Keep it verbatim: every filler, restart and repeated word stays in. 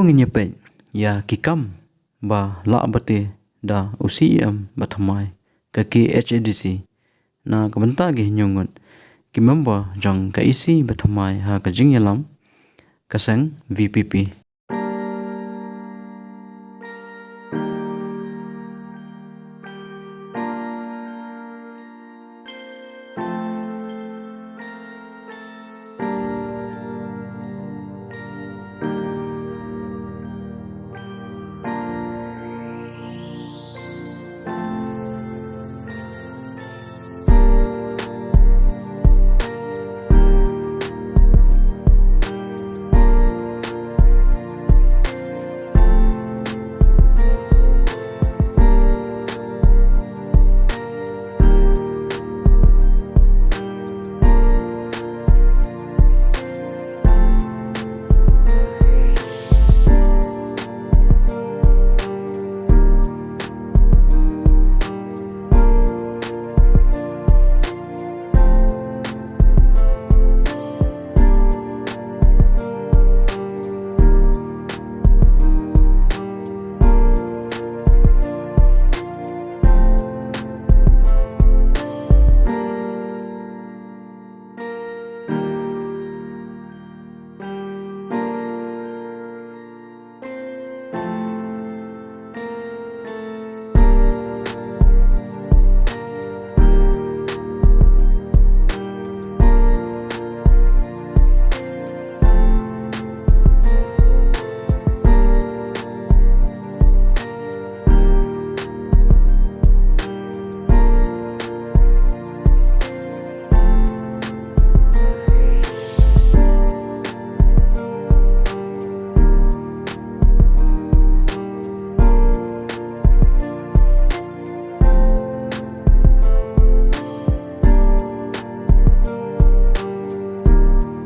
Ngin ïa peit ïa ki kam ba lah bate da u C E M ba thymmai ka K H A D C na ka bynta ki hynñiew ngut ki member jong ka E C ba thymmai ha ka jingïalam ka seng V P P.